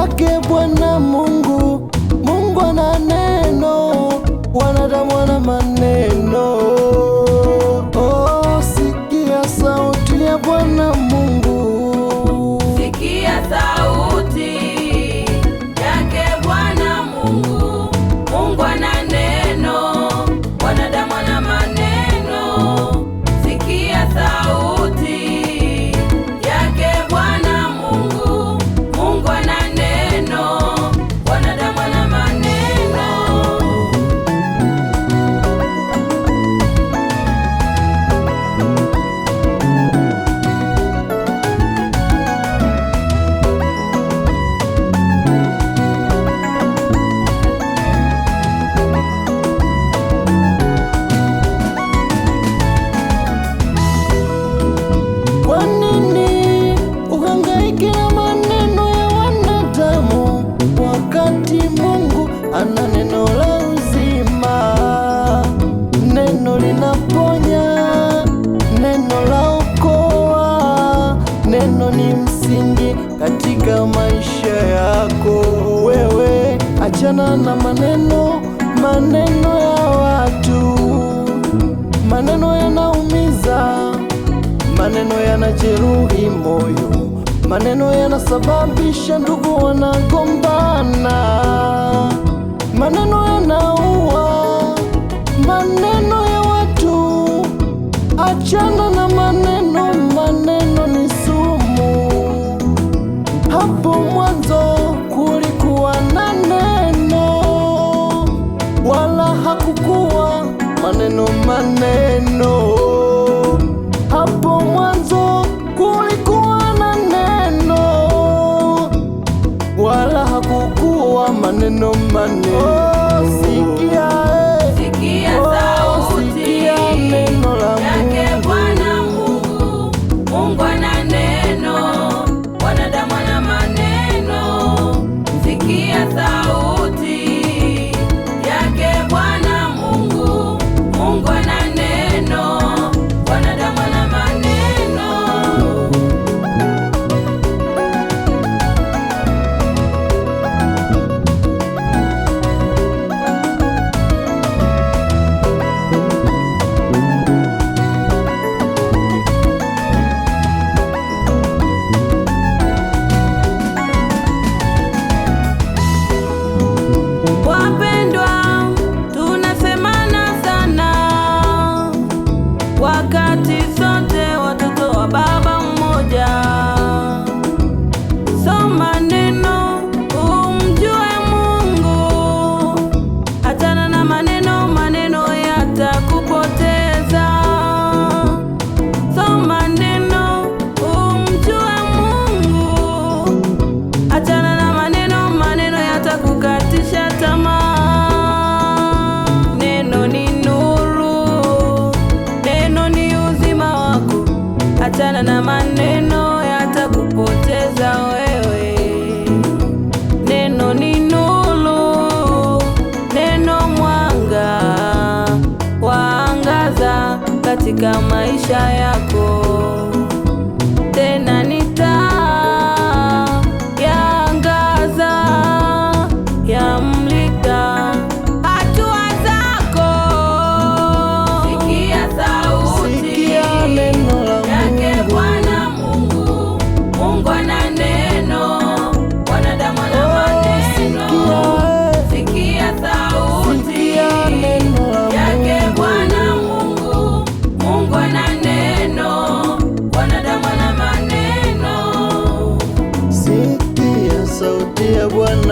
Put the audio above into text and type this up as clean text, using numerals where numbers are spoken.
Yake Bwana Mungu. Mungu ana neno, wanadamu wana maneno. Oh, sikia sauti ya Bwana Mungu. Sikia sauti yake Bwana Mungu. Mungu ana neno, wanadamu wana maneno. Sikia sauti yake Bwana Mungu. Mungu ana neno, wanadamu wana maneno. Kwa nini uhangaike na maneno ya wanadamu, wakati Mungu ana neno la uzima? Neno linaponya, neno la okoa, neno ni msingi katika maisha yako. Wewe achana na maneno, maneno ya watu, maneno yanaumiza, maneno yanajeruhi moyo, maneno yanasababisha ndugu wanagombana, maneno yanaua, maneno ya watu. Achana na maneno, maneno ni sumu. Hapo mwanzo kulikuwa na neno, wala hakukuwa maneno maneno. Hapo mwanzo kulikuwa na neno, wala hakukuwa maneno maneno. Oh, sikia, eh. Sikia Oh, sauti sikia neno la yake Mungu. Bwana Mungu. Mungu ana neno, wanadamu wana maneno. Sikia sauti yake Bwana Mungu. Mungu ana neno, wanadamu wana maneno. Wapendwa, tunasemana sana wakati sote watoto wa baba mmoja. Soma neno umjue Mungu, achana na maneno, maneno yatakupoteza. Soma neno umjue Mungu, achana na maneno, maneno yatakukatisha tamaa. Neno ni nuru, neno ni uzima wako. Achana na maneno yatakupoteza wewe. Neno ni nuru, neno mwanga, waangaza katika maisha yako tena ni taa yaangaza, yamulika hatua zako. Sikia sauti Sikia neno la yake Mungu. Bwana Mungu. Mungu ana neno, wanadamu wana Oh, maneno. sikia, eh. Sikia sauti Sikia neno la yake Mungu. Bwana Mungu. Mungu ana neno, wanadamu wana maneno. Sikia sauti ya Bwana.